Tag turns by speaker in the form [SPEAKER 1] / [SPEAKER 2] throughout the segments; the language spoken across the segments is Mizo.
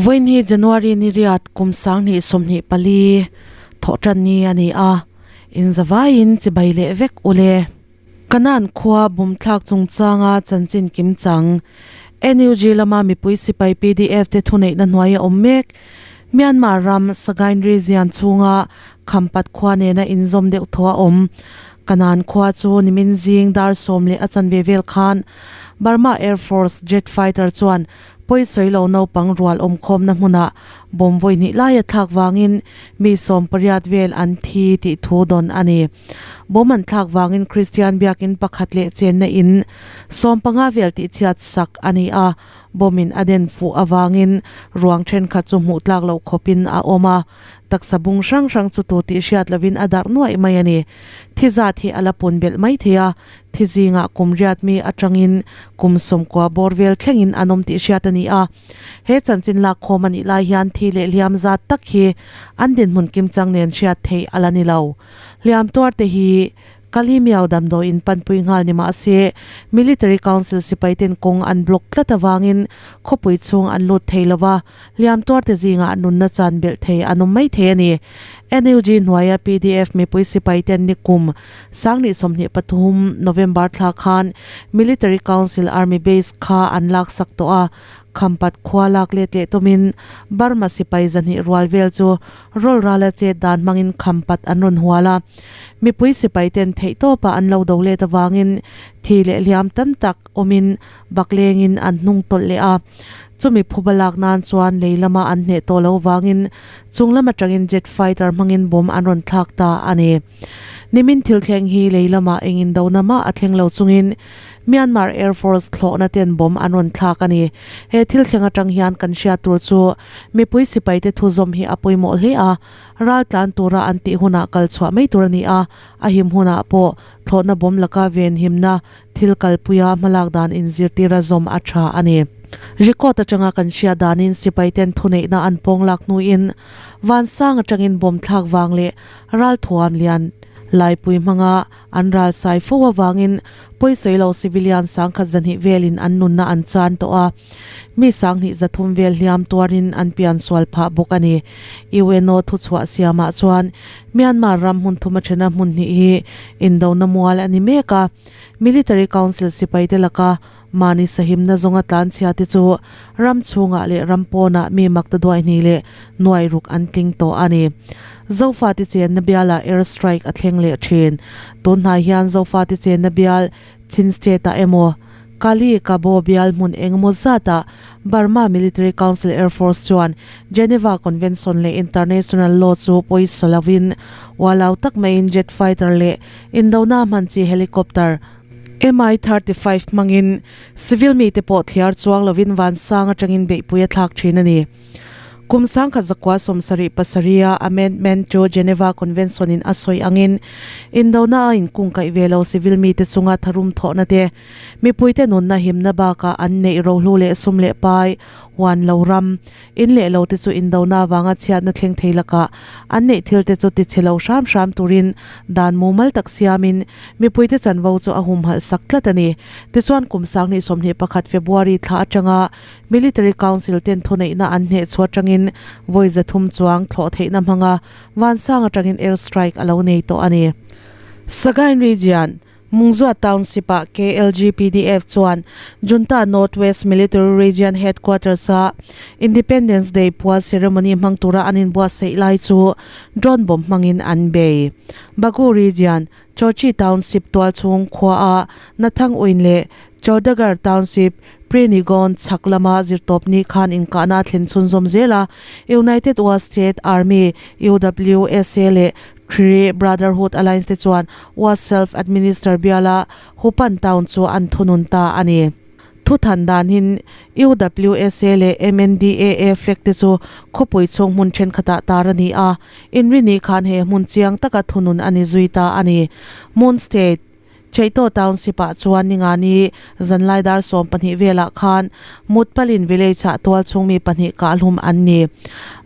[SPEAKER 1] Vawiin hi January ni riat kum 2024 thawhtan ni a ni a, inzavaiin chibai leh vek u le. Kanan khua bumthlak chungchanga chanchin kimchang, NUG lama mipui sipai pdf te thuneihna hnuaia awm mek, Myanmar ram Sagaing Region chhunga Khampat khua nena inzawm deuh thaw a awm. Kanan khua chu nimin zing dar sawm leh a chanve vel khan Burma Air Force jet fighter chuan pawisawi lo naupang rual awmkhawmna hmunah bawm vawi hnih laia thlak vangin mi 80 vel an thi tih thu dawn a ni. Bawm an thlak vangin Kristian biakin pakhat leh chenna in 15 vel tihchhiat sak a ni a, bawmin a den fuh avangin ruang thenkhat chu hmuh tlak loh khawpin a awm a. Taksa bung hrang hrang chu tu tih hriat lovin a darh nuaih mai a ni. Thi zat hi a la pun belh mai thei a, thi zingah kum riat mi atangin kum 90 bawr vel thlengin an awm tih hriat a ni a. He chanchin lak khawm a nih lai hian thi leh hliam zat tak hi an dinhmun kimchang nen hriat theih a la ni lo. Hliam tuar te hi Kali Miao damdawiin panpui nghal ni mah se, Military Council sipaiten kawng an block tlat avangin khawpui chhung an lut thei lo va, hliam tuarte zingah nunna chan belh thei an awm mai thei a ni. NUG hnuaia pdf mipui sipaiten nikum 2023 November thla khan Military Council Army Base kha an laksak tawh a, Khampat khua lak let leh tumin Burma sipai 200 rual vel chu Rawl rala chet dan hmangin Khampat an rawn hual a, mipui sipaiten theihtawpa an lo do let avangin thi leh hliam tam tak awmin baklengin an hnung tawlh leh a. Chumi phuba lak nan chuan lei lama an hneh tawh lo vangin chung lam atangin jet fighter hmangin bomb an rawn thlak ta a ni. Nimin thil thleng hi lei lamah engin dona mah a thleng lo chungin Myanmar Air Force thlawhna ten bomb an rawn thlak a ni. He thil thleng atang hian kan hriat tur chu mipui sipaite thu zawm hi a pawimawh hle a, ral tlan tura an tih hunah kal chhuah mai tur a ni a, a him hunah pawh thlawhna bomb laka venhimna thil kalpuia hmalak dan inzirtira zawm a tha a ni. Record atanga kan hriat danin sipaiten thuneihna an pawng lak hnuin vansang atangin bomb thlak vang leh ralthuam lian laipui hmanga an ral sai fo avangin pawisawi lo civilian 1,200 velin an nunna an chan tawh a, mi 2,300 vel hliam tuarin an pian sual phah bawk a ni. UNO thuchhuah siamah chuan Myanmar ram hmun thuma thena hmun hnih hi indona mual a ni mek a, Military Council sipaite laka mahni sahimna zawnga tlanchhia te chu ram chhungah leh ram pawnah mi makta duai hnih leh nuai ruk an tling tawh a ni. Zofate chenna bialah air strike a thleng leh thin. Tunhnai hian Zofate chenna bial Chin State-ah emaw Kali Kabo bial hmun engemaw zatah Burma Military Council Air Force chuan Geneva Convention leh International Law chu pawisa lovin ualau tak maiin jet fighter leh indona hman chi helicopter Mi-35 hmangin civil mite pawh thliar chuang lovin vansang atangin beihpui a thlak thin a ni. Kum 1977 a Amendment to Geneva Convention in a sawi angin indona a inkungkaih ve lo civil mite chunga tharum thawhna te, mipuite nunna himna bakah an neih rohlu leh sum leh pai huan lo ram In leh lo te chu indona avanga chhiatna thleng thei lakah an neih thil te chu tichhe lo hram hram turin dan mumal tak siamin mipuite chanvo chu a humhalh sak tlat a ni. Tichuan kum 2021 February thla atanga Military Council ten thuneihna an hneh chhuah atangin vawi 300 chuang thlawh theihna hmanga vansang atangin air strike a lo nei tawh a ni. Sagaing Region Mungzua Township-ah KLGPDF chuan Junta North West Military Region Headquarters-a Independence Day pual ceremony hmang tura an inbuatsaih lai chu drone bomb hmangin an bei. Bagu Region, Chochi Township tualchhung khuaah Nathang Uin leh Chowdagar Township, Prinigon chhak lama zirtawpni khan inkahna a thlen chhunzawm zel a, United Wa State Army, UWSA, leh Three Brotherhood Alliance te chuan Wa Self Administer biala Hupan Town chu an thunun ta a ni. Thuthan danin UWSA leh MNDAA flag te chu khawpui chhung hmun thenkhatah tar a ni a, inrini khan he hmun chiang taka thunun a ni zui ta a ni. Moon State. Cheihtaw Township-ah chuan Ningani zanlai dar 12 velah khan Mutpalin village-ah tualchhung mi pahnih kahhlum an ni.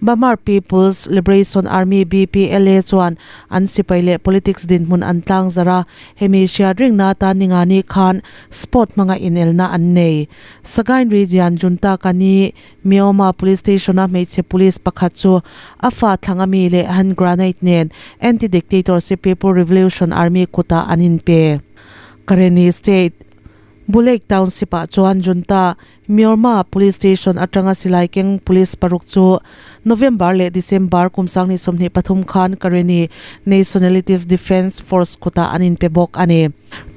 [SPEAKER 1] Bamar People's Liberation Army, BPLA, chuan an sipai leh politics dinhmun an tlang zarh a, hemi hriat ringna atan Ningani khan sport hmanga inelna an nei. Sagaing Region Junta Kani Myoma Police Station-a hmeichhe police pakhat chu a fa thlang ami leh hand granade nen Anti-Dictatorship People Revolution Army kutah an inpe. Karenni State, Bulek Township-ah chuan Junta Myorma Police Station atanga silai keng police paruk chu November leh December kum 2023 khan Karenni Nationalities Defence Force kutah an inpe bawk a ni.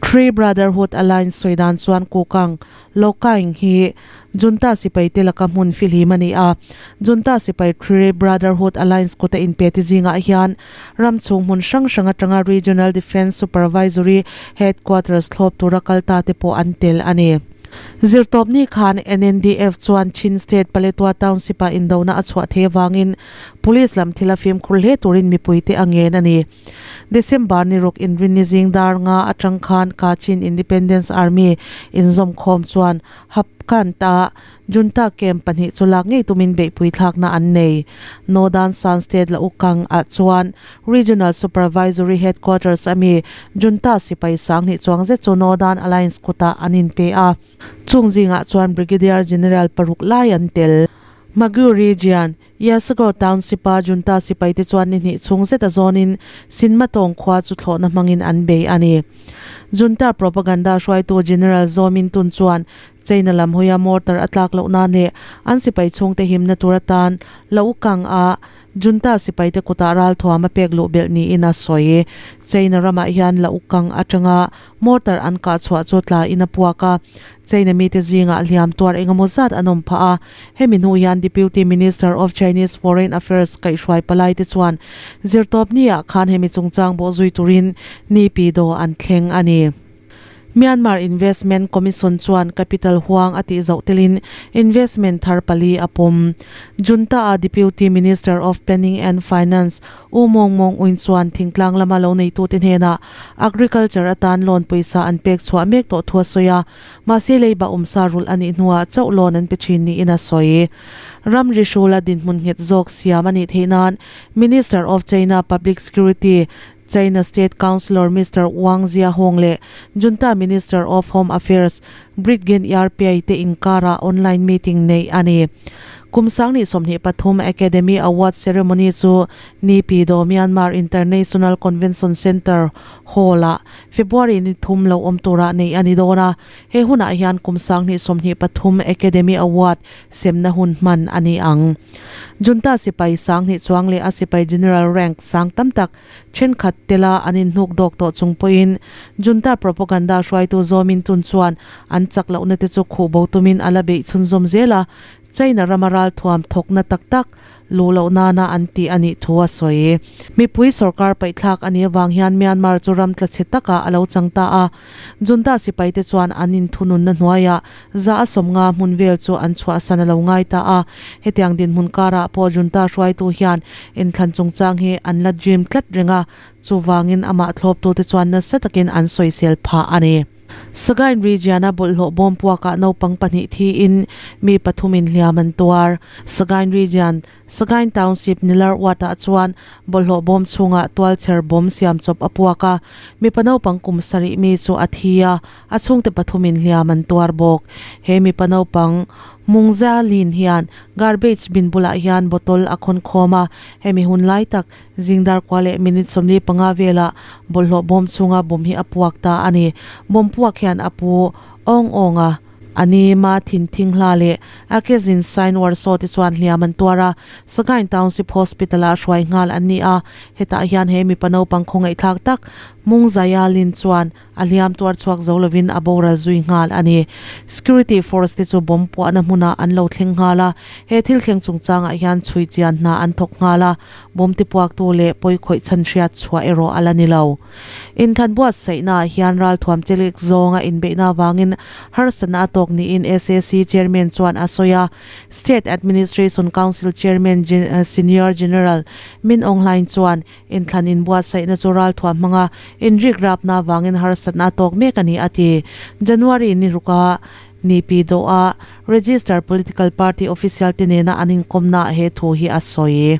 [SPEAKER 1] Three Brotherhood Alliance sawi dan chuan Kukang Lokaing hi Junta sipai te laka hmun fihlim a ni a, Junta sipai Three Brotherhood Alliance kuta inpe ti zingah hian ram chhung hmun hrang hrang atanga Regional Defence Supervisory Headquarters thlawp tura kal ta te pawh an tel a ni. Zirtawpni khan NNDF chuan Chin State Paletwa Township-ah indona a chhuah thei avangin Police lam thil a fimkhur hle turin mipuite a ngen a ni. December ni ruk inrinni zing dar nga atang khan Kachin Independence Army inzawm khawm chuan Hapkant a Junta camp pahnih chu lak ngei tumin beihpui thlakna an nei. Northern Shan State la ukang ah chuan Regional Supervisory Headquarters ami Junta sipai 2000 chuang zet chu Northern Alliance kutah an inpe a, chung zingah chuan Brigadier General paruk lai an tel. Magyu Region Yasago Township-a Junta sipaite chuan ni hnih chhung zet a zawnin Sinmatawng khua chu thlawhna hmangin an bei a ni. Junta propaganda hruaitu General Zaw Min Tun chuan China lam hawia mortar a tlak loh nan leh an sipai chhungte himna tur atan lo kang a Junta sipaite kutah ralthuam a pek luh belh niin a sawi. China ramah hian lo kang atanga Mortar an kah chhuah chu tla in a puak a, China mite zingah hliam tuar engemaw zat an awm phah a. Hemi hnu hian Deputy Minister of Chinese Foreign Affairs kaihhruai palai te chuan zirtawp ni ah khan hemi chungchang bawh zui turin ni pi daw an thleng a ni. Myanmar Investment Commission chuan capital huang a tih zoh telin investment thar pali a pawm. Junta a Deputy Minister of Planning and Finance U Mawng Mawng Uin chuan thingtlang lama lo neitute hnenah Agriculture atan loan pawisa an pek chhuah mek tawh thu a sawi a, mahse leiba awmsa rulh a nih hnuah chauh loan an pe thin niin a sawi. Ramri hrula dinhmun nghet zawk siam a nih theih nan Minister of China Public Security, China State Councillor Mister Wang Jiahong leh Junta Minister of Home Affairs Brig Gen Yar Pyay te inkarah online meeting neih a ni. Kum 2023 Academy Award Ceremony chu Naypyidaw Myanmar International Convention Centre Hall-ah February ni thum lo awm turah neih a ni dawn a, he hunah hian kum 2023 Academy Award semna hun hman a ni ang. Junta sipai 2000 chuang leh a sipai General rank sang tam tak Thenkhat tela an inhnuk dawk tawh chung pawhin Junta propaganda hruaitu Zaw Min Tun chuan an chak lohna te chu khuh bo tumin a la beih chhunzawm zel a, China rama ralthuam thawkna tak tak luh loh nana an tih a nih thu a sawi. Mipui sorkar paihthlak a nih avang hian Myanmar chu ram tlachhe takah a lo chang ta a, Junta sipaite chuan an inthununna hnuaiah za a 50 hmun vel chu an chhuahsan a lo ngai ta a. Hetiang dinhmun karah pawh Junta hruaitu hian inthlan chungchang hi an la dream tlat reng a, chuvangin amah thlawptute chuan nasa takin an sawisel phah a ni. Sagaing Region-a bawlhhlawh bawm puakah naupang pahnih thiin mi pathumin hliam an tuar. Sagaing Region Sagaing Township Nilar Ward-ah chuan bawlhhlawh bawm chhungah tualchher bawm siam chawp a puak a, mipa naupang kum sarih mi chu a thi a, a chhungte pathumin hliam an tuar bawk. He mipa naupang Mungza Lin hian garbage bin bulah hian bottle a khawn khawm a, hemi hun lai tak zingdar kua leh minute 45 velah bawlhhlawh bawm chhunga bawm hi a puak ta a ni. Bawm puak hian a pu awng awng a. A ni, Ma Thin Thing Hla leh a kezin Sign Warsaw te chuan hliam an tuar a, Sagaing Township Hospital-ah hruai nghal an ni a, hetah hian he mipa naupang khawngaihthlak tak Mung Zaya Lin chuan a hliam tuar chhuak zo lovin a boral zui nghal a ni. Security force te chu bomb puahna hmunah an lo thleng nghal a, he thil thleng chungchangah hian chhui chian hna an thawk nghal a, bomb tipuaktu leh pawi khawih chhan hriat chhuah erawh a la ni lo. Inthlan buatsaihnaah hian ralthuam chelek zawnga inbeihna avangin harsatna a tawk niin SAC Chairman chuan a sawi a. State Administration Council Chairman Senior General Min Aung Hlaing chuan inthlan inbuatsaihna chu ralthuam hmanga inrik rapna avangin harsatna harsatna a tawk mek a ni, a ti. January ni ruka Nipi dawha register political party official te nena an inkawmnaah he thu hi a sawi.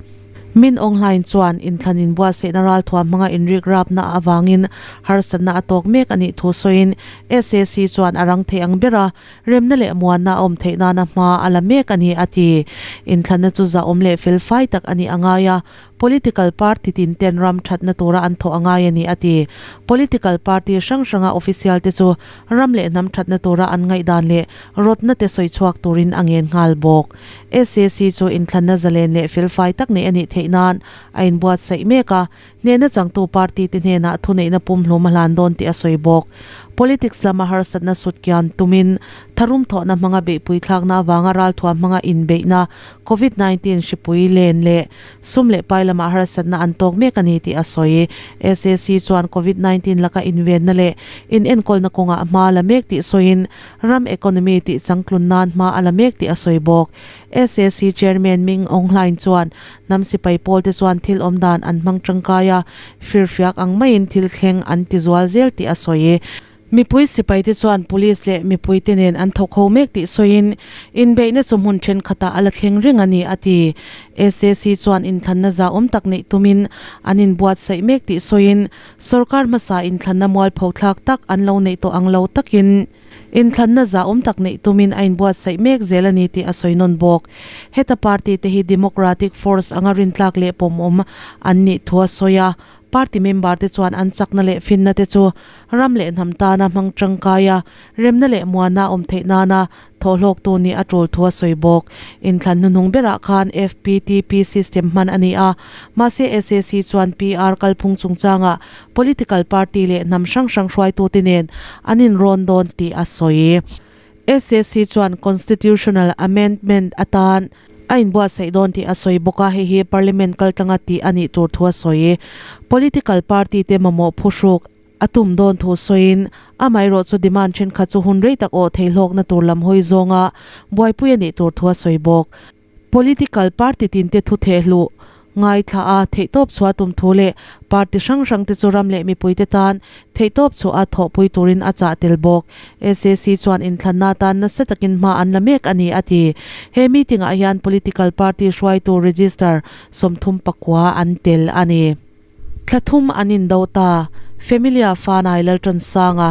[SPEAKER 1] Min Aung Hlaing chuan inthlan inbuatsaihna ralthuam hmanga inrikrapna avangin harsatna a tawk mek a nih thu sawiin sac chuan a rang thei ang bera remna leh muanna a awm theih nana hma a la mek a ni, a ti. Inthlanna chu zahawm leh felfai tak a nih a ngai a, Political party tin ten ram thatna tura an thawh a ngai a ni, a ti. Political party hrang hranga official te chu ram leh hnam thatna tura an ngaihdan leh rawtna te sawi chhuak turin a ngen nghal bawk. Sac chu inthlanna zalen leh felfai tak neih a nih theih nan a inbuatsaih mek a, hnehna changtu party te hnenah thuneihna pumhlum a hlan dawn tih a sawi bawk. Politics lama harsatna sut kian tumin tharum thawhna hmanga beihpui thlakna avanga ralthuam hmanga inbeihna Covid 19 hripui len leh Sum leh pai lamah harsatna an tawk mek a ni tih a sawi. Sac chuan Covid 19 laka invenna leh inenkawlna kawngah hma a la mek tih sawiin ram economy tih changtlun nan hma a la mek tih a sawi bawk. Sac Chairman Ming Aung Hlaing chuan hnam sipai pawlte chuan thil awm dan an hmang tangkai a, firfiak ang maiin thil thleng an ti zual zel tih a sawi. Mipui sipaite chuan police leh mipuite nen an thawk ho mek tih sawiin, inbeihna chu hmun thenkhatah a la thleng reng a ni, a ti. Sac chuan inthlanna zahawm tak neih tumin an inbuatsaih mek tih sawiin, sorkar hmasa inthlanna mualpho thlak tak an lo neih tawh ang lo takin inthlanna zahawm tak neih tumin a inbuatsaih mek zel a ni tih a sawi nawn bawk. Heta party te hi democratic force anga rintlak leh pawmawm an nih thu a sawi a, Party member te chuan an chakna leh finna te chu ram leh hnam tana hmang tangkai a, remna leh muanna awm theih nana thawhhlawktu nih a tul thu a sawi bawk. Inthlan hnuhnung berah khan FPTP system hman a ni a, mahse sac chuan PR kalphung chungchangah political party leh hnam hrang hrang hruaitute nen an inrawn dawn tih a sawi. Sac chuan Constitutional Amendment atan a inbuatsaih dawn tih a sawi bawk a, hei hi Parliament kaltlanga tih a nih tur thu a sawi. Political party te mamawh phuhruk a tum dawn thu sawiin, amaherawh chu demand thenkhat chu hun rei tak awh thei hlawkna tur lam hawi zawnga buaipui a nih tur thu a sawi bawk. Political party tinte thu thehluh ngaithla a, theihtawp chhuah tum thu leh party hrang hrang te chu ram leh mipuite tan theihtawp chhuah a thawhpui turin a chah tel bawk. Sac chuan inthlanna atan nasa takin hma an la mek a ni, a ti. He meeting ah hian political party hruaitu register 34 an tel a ni. Thla thum an indo ta, Familia Fanai Lalṭansanga.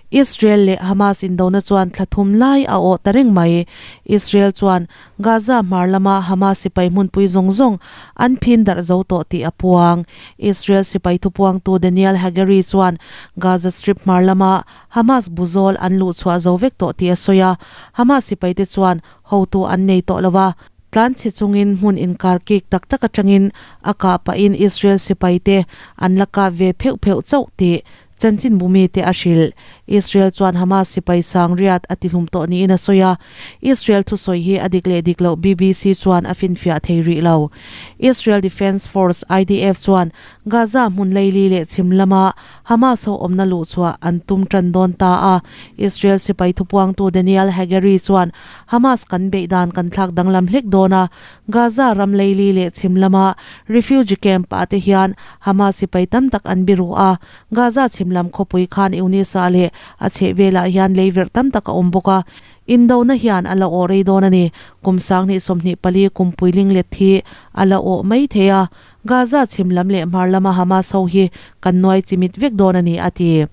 [SPEAKER 1] Israel leh Hamas indona chuan thla thum lai a awh ta reng mai. Israel chuan Gaza hmar lama Hamas sipai hmunpui zawng zawng an phin darh zo tawh tih a puang. Israel sipai thupuangtu Daniel Hagari chuan Gaza Strip hmar lama Hamas buzawl an luhchhuah zo vek tawh tih a sawi a. Hamas sipaite chuan hotu an nei tawh lo a. Tlanchhe chungin hmun inkar kik tak tak atangin a kah pahin Israel sipaite an la kap ve pheuh pheuh chauh tih chanchinbu mite a hrilh. Israel chuan Hamas sipai sang riat a tihlum tawh niin a sawi a, Israel thusawi hi a dik leh dik loh BBC chuan a finfiah thei rih lo. Israel Defence Force, IDF, chuan Gaza hmun leili leh chhim lama Hamas ho awmna luh chhuah an tum tan dawn ta a, Israel sipai thupuangtu Daniel Hagari chuan Hamas kan beih dan kan thlak danglam hlek dawn a, Gaza ram leili leh chhim lama refugee camp ah te hian Hamas sipai tam tak an biru a, Gaza chhim lam khawpui khan Unisa leh a chhehvelah hian leiverh tam tak a awm bawk a, indona hian a la awh rei dawn a ni. Kum 2024 kumpui linglet hi a la awh mai thei a, Gaza chhim lam leh hmar lama Hamas ho hi kan nuai chimit vek dawn a ni, a ti.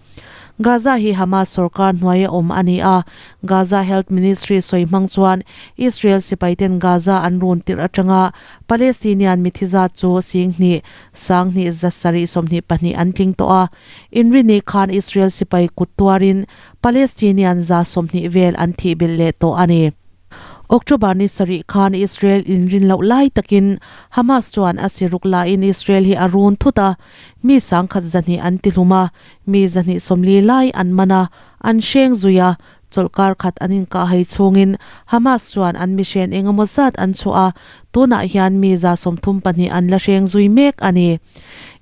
[SPEAKER 1] Gaza hi Hamas sorkar hnuaia awm a ni a, Gaza Health Ministry sawi hmang chuan Israel sipaiten Gaza an run tirh atanga Palestinian mithi zat chu 10,000 722 an tling tawh a. Inrini khan Israel sipai kut tuarin Palestinian 120 vel an thih belh leh tawh a ni. October ni sarih khan Israel inrin loh lai takin Hamas chuan a siruk lahin Israel hi a run thut a, mi 1,200 an tihlum a, mi 240 lai an man a, an hreng zui a, chawlhkar khat an inkahhai chhungin Hamas chuan an mihren eng emaw zat an chhuah a, tunah hian mi 34 an la hreng zui mek a ni.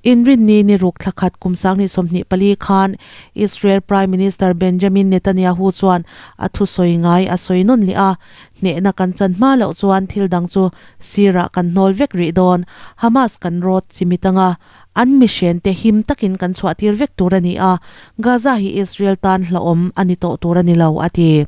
[SPEAKER 1] Inrinni ni ruk thla khat kum 2024 khan Israel Prime Minister Benjamin Netanyahu chuan a thusawi ngai a sawi nawn leh a, Hnehna kan chan hma loh chuan thil dang chu sirah kan hnawl vek rih dawn. Hamas kan rawt chimit anga. An mihrente him takin kan chhuahtir vek tur a ni a, Gaza hi Israel tan hlauhawm a ni tawh tur a ni lo, a ti.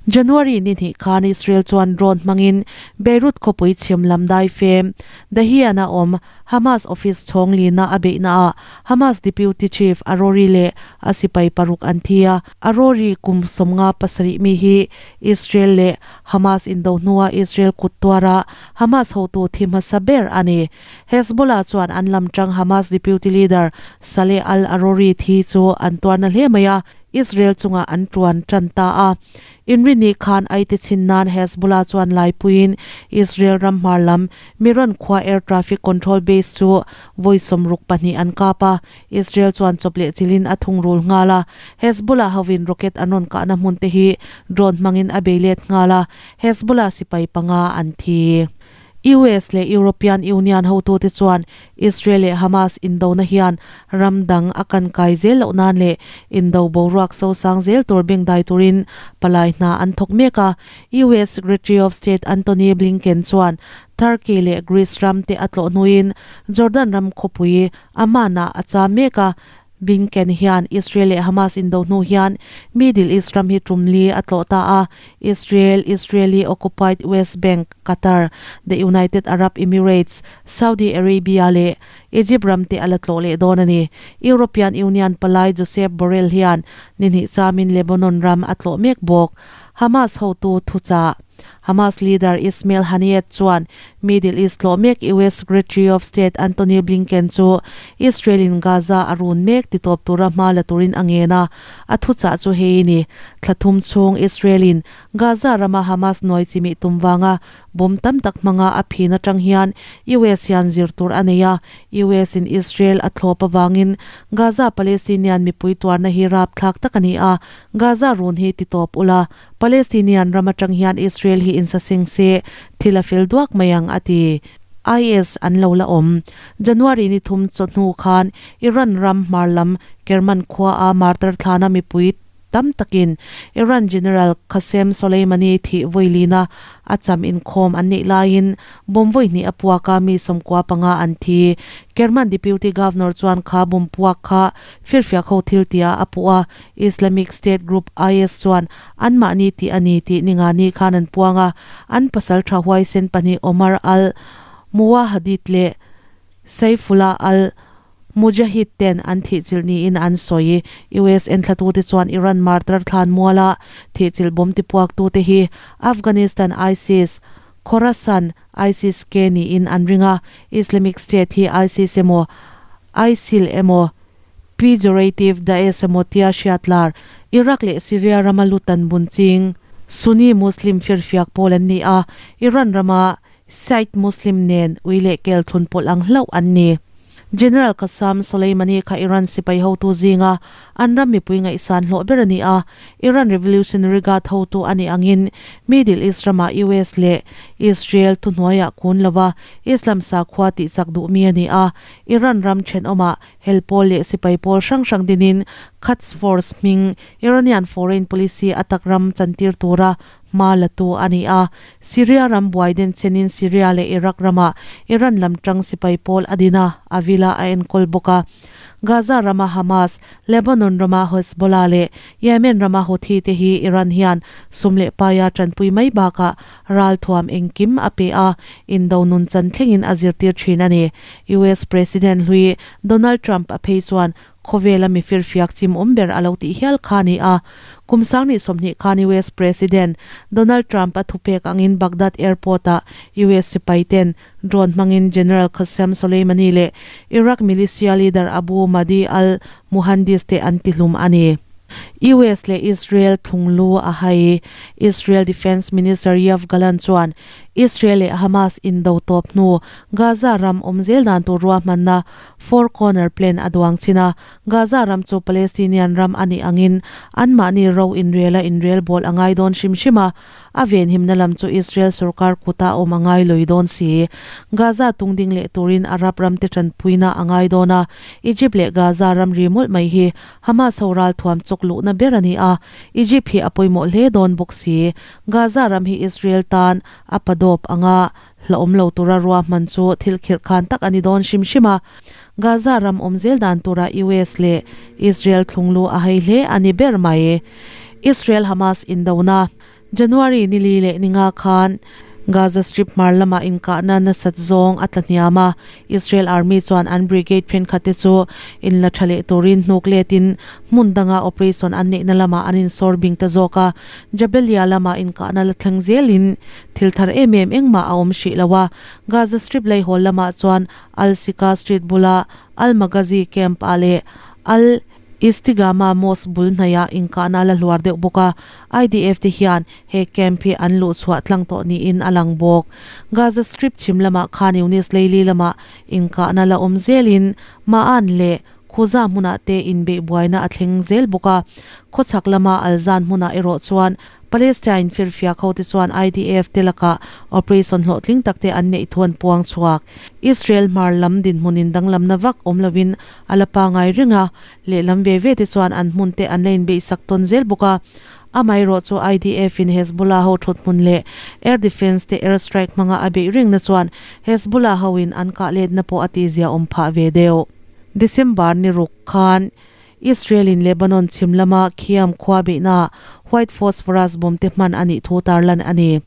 [SPEAKER 1] January ni hnih khan Israel chuan drone hmangin Beirut khawpui chhim lam daifem Dahian-a awm Hamas office chhawng lina a beihnaah Hamas deputy chief Arori leh a sipai paruk an thi a. Arori kum 57 mi hi Israel leh Hamas indo hnua Israel kut tuara Hamas hotu thi hmasa ber a ni. Hezbollah chuan an lam tang Hamas deputy leader Saleh al-Arouri thi chu an tuarna hle mai a, Israel chungah an tuan tan ta a. Inrini khan aite chhin nan Hezbollah chuan laipuiin Israel ram hmar lam Miron khua air traffic control base chu vawi 62 an kap a, Israel chuan chawp leh chilhin a thungrul nghal a. Hezbollah hovin rocket an rawn kahna hmun te hi drone hmangin a bei let nghal a, Hezbollah sipai panga an thi. US leh European Union hotute chuan Israel leh Hamas indona hian ram dang a kan kai zel loh nan leh indo boruak sosang zel tur bengdai turin palai hna an thawk mek a. US Secretary of State Antony Blinken chuan Turkey leh Greece ram te a tlawh hnuin Jordan ram khawpui Amman-ah a cham mek a. Blinken hian Israel leh Hamas indo hnu hian Middle East ram hi tum li a tlawh ta a, Israel, Israeli occupied West Bank, Qatar, the United Arab Emirates, Saudi Arabia leh Egypt ram te a la tlawh leh dawn a ni. European Union palai Josep Borrell hian ni hnih chamin Lebanon ram a tlawh mek bawk. Hamas hotu thuchah. Hamas leader Ismail Haniyeh chuan Middle East tlawh mek US Secretary of State Antony Blinken chu Israel in Gaza a run mek titawp tura hma la turin a ngen a, a thuchah chu hei ni. Thla thum chhung Israel in Gaza rama Hamas nuai chimih tum vanga bomb tam tak hmanga a phin atang hian US hian zir tur a nei a, US in Israel a thlawp avangin Gaza Palestinian mipui tuarna hi rapthlak tak a ni a, Gaza run hi titawp ula, Palestinian ram atang hian Israel hi insaseng se, thil a fel duak mai ang, a ti. IS an lo la awm. January ni thum chawhnu khan Iran ram hmar lam Kerman khua a martyr thlana mipui tam takin Iran General Qasem Soleimani thih vawilina a cham inkhawm an neih laiin bomb vawi hnih a puak a, mi 95 an thi. Kerman Deputy Governor chuan kha bomb puak kha firfiak ho thil tia a puh a, Islamic State group IS chuan anmahni tih a ni tih ningani khan an puang a, an pasal tha huaisen pahnih Omar al-Muwahhadid leh Saifullah al-Mujahid ten an thihchilh niin an sawi. US enthlatute chuan Iran martyr thlan muala thihchilh bomb tipuaktute hi Afghanistan ISIS, Khorasan ISIS-K niin an ring a, Islamic State hi ISIS emaw ISIL emaw Pejorative Daesh emaw tia hriatlar, Iraq leh Syria rama lutan bun ching, Sunni Muslim firfiak pawl an ni a, Iran rama Shiite Muslim nen ui leh kel thlun pawlh ang hlauh an ni. General Qasem Soleimani kha Iran sipai hotu zinga an ram mipui ngaihsan hlawh ber a ni a, Iran Revolutionary Guard hotu a nih angin Middle East ramah US leh Israel thuhnuaiah kun lova Islam sakhua tihchak duhmi a ni a, Iran ram thenawmah Hel pawl leh sipai pawl hrang hrang dinin Quds Force hming Iranian foreign policy a tak ram chantir tura hma la tu a ni a. Syria ram buai den chenin Syria leh Iraq ramah Iran lam tang sipai pawl a din a, a vila a enkawl bawk a. Gaza rama Hamas, Lebanon rama Hezbollah leh Yemen rama Houthi te hi Iran hian sum leh paia tanpui mai bakah ralthuam engkim a pe a, indo nun chan thlengin a zirtir thin a ni. US President hlui Donald Trump a phei chuan khawvela mi firfiak chim awm ber a lo tih hial kha a ni a. Kum 2020 khan US President Donald Trump a thupek angin Baghdad Airport-ah US sipai ten drone hmangin General Qasem Soleimani leh Iraq militia leader Abu Mahdi al-Muhandis te an tihlum a ni. US leh Israel thlunglu a hai. Israel Defence Minister Yoav Gallant chuan Israel leh Hamas indo tawp hnu Gaza ram awm zel dan tur ruahmanna Four Corner Plan a duang chin a, Gaza ram chu Palestinian ram a nih angin anmahni ro inrel a inrel bawl a ngai dawn hrim hrim a, a venhimna lam chu Israel sorkar kuta awm a ngai lawih dawn si. Gaza tungding leh turin Arab ramte tanpuina a ngai dawn a, Egypt leh Gaza ramri mawlh mai hi Hamas ho ralthuam chawk luhna ber a ni a, Egypt hi a pawimawh hle dawn bawk si. Gaza ram hi Israel tan a padawp anga hlauhawm lo tura ruahman chu thil khirh khan tak a ni dawn hrim hrim a. Gaza ram awm zel dan tura US leh Israel thlunglu a hai hle a ni ber mai. Israel-Hamas indona. January ni li leh ni nga khan Gaza Strip hmar lamah inkahna nasat zawng a tla hniam a, Israel Army chuan an brigade thenkhatte chu inla tha leh turin hnuk letin hmun danga operation an neihna lamah an insawr bing ta zawk a, Jabalia lamah inkahna la thleng zelin thil thar em em engmah a awm hrih lo a, Gaza Strip leihawl lamah chuan Al-Sika Street bula Al-Maghazi camp-ah leh Al. Istigama Mosque bul hnaihah inkahna a la hluar deuh bawk a, IDF te hian he camp hi an luh chhuah tlang tawh niin a lang bawk. Gaza Strip chhim lamah khan Yunis Leili lamah inkahna la awm zelin Ma'an leh Khuza hmunah te inbeih buaina a thleng zel bawk a, khawchhak lama Al-Zan hmunah erawh chuan Palestine firfiak hote chuan IDF te lakah operation hlawhtling tak te an neih thu an puang chhuak. Israel hmar lam dinhmunin danglamna vak awm lovin a la pangai reng a, lehlam ve ve te chuan an hmun te an la inbeihsak tawn zel bawk a. Amaherawh chu IDF in Hezbollah ho thut hmun leh air defence te air strike hmanga a beih rengna chuan Hezbollah ho in an kah letna pawh a tihzia awm phah ve deuh. December ni ruk khan Israel in Lebanon chhim lama Khiam khua beihna White Phosphorus bomb te hman a nih thu tarlan a ni.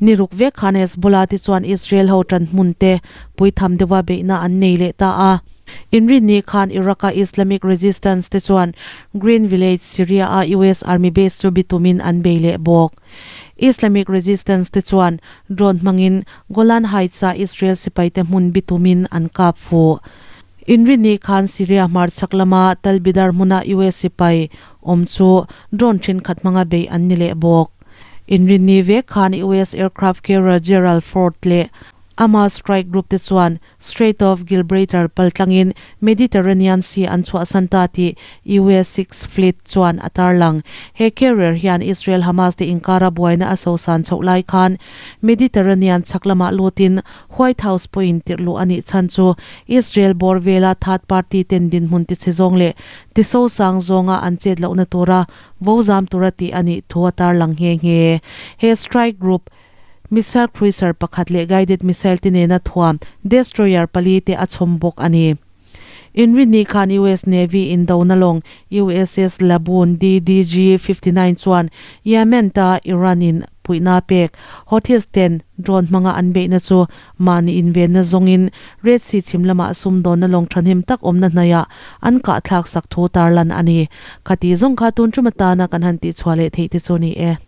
[SPEAKER 1] Ni ruk vek khan Hezbollah te chuan Israel ho tan hmun te puitham deuha beihna an nei leh ta a. Inrinni khan Iraq-a Islamic Resistance te chuan Green Village, Syria-a US Army base chu bitumin an bei leh bawk. Islamic Resistance te chuan drone hmangin Golan Heights-a Israel sipaite hmun bitumin an kap fuh. Inrinni khan Syria hmarchhak lama Tal Bidar hmuna US sipai awm chu drone thenkhat hmanga beih an ni leh bawk. Inrinni vek khan US aircraft carrier Gerald Ford leh ama strike group te chuan Strait of Gilbraltar paltlangin Mediterranean Sea an chhuahsan ta tih US Sixth Fleet chuan a tarlang. He carrier hian Israel-Hamas te inkara buaina a sosan chhoh lai khan Mediterranean chhak lamah lutin White House pawhin tirh luh a nih chhan chu Israel bawr vela third party ten dinhmun tichhe zawng leh tiso sang zawnga an chet lohna tura vo zam tura tih a nih thu a tarlang nghe nghe. He strike group missile cruiser pakhat leh guided missile te nena thuam destroyer pali te a chhawm bawk a ni. Inrinni khan US Navy indona lawng USS Laboon DDG 59 chuan Yemen ta Iran in puihna pek Houthis ten drone hmanga an beihna chu mahni invenna zawngin Red Sea chhim lamah sumdawnna lawng thahnem tak awmna hnaihah an kahthlak sak thu tarlan a ni. Khati zawng kha tun tum atana kan han tihchhuah leh theih te chu ni e.